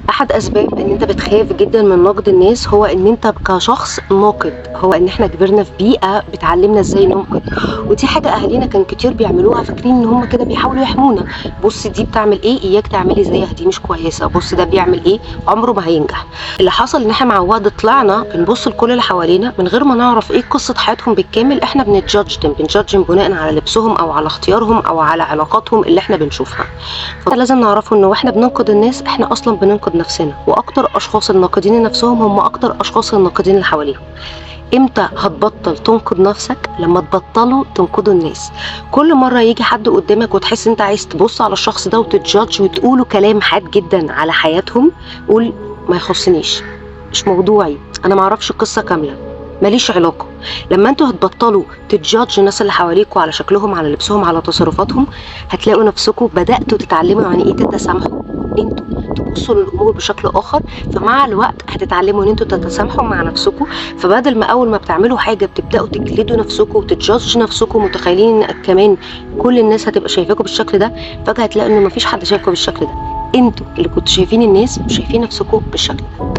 احد اسباب ان انت بتخاف جدا من نقد الناس هو ان انت كشخص ناقد، هو ان احنا كبرنا في بيئة بتعلمنا ازاي ننقد، ودي حاجة اهالينا كان كتير بيعملوها، فاكرين ان هم كده بيحاولوا يحمونا. بص دي بتعمل ايه، اياك تعملي زيها، دي مش كويسة، بص ده بيعمل ايه، عمره ما هينجح. اللي حصل ان احنا مع الوقت طلعنا بنبص لكل اللي حوالينا من غير ما نعرف ايه قصة حياتهم بالكامل، احنا بن judge، بن judge بناء على لبسهم او على اختيارهم او على علاقاتهم اللي احنا بنشوفها. فلازم نعرفه ان واحنا بننقد الناس احنا اصلا بننقد نفسنا، واكتر اشخاص الناقدين لنفسهم هم اكتر اشخاص الناقدين اللي حواليهم. امتى هتبطل تنقد نفسك؟ لما تبطلوا تنقدوا الناس. كل مرة يجي حد قدامك وتحس انت عايز تبص على الشخص ده وت judge وتقوله كلام حاد جدا على حياتهم، قول ما يخصنيش، مش موضوعي، انا ما اعرفش القصة كاملة، ماليش علاقة. لما انتوا هتبطلوا ت judge الناس اللي حواليكوا على شكلهم، على لبسهم، على تصرفاتهم، هتلاقوا نفسكم بداتوا تتعلموا يعني ايه تتسامحوا، انتوا تبصوا للامور بشكل اخر. فمع الوقت هتتعلموا ان انتوا تتسامحوا مع نفسكم، فبدل ما اول ما بتعملوا حاجة بتبداوا تجلدوا نفسكم وت judge نفسكم متخيلين ان كمان كل الناس هتبقى شايفاكم بالشكل ده، فجاة هتلاقوا ان مفيش حد شايفكم بالشكل ده، انتوا اللي كنتوا شايفين الناس وشايفين نفسكم بالشكل ده.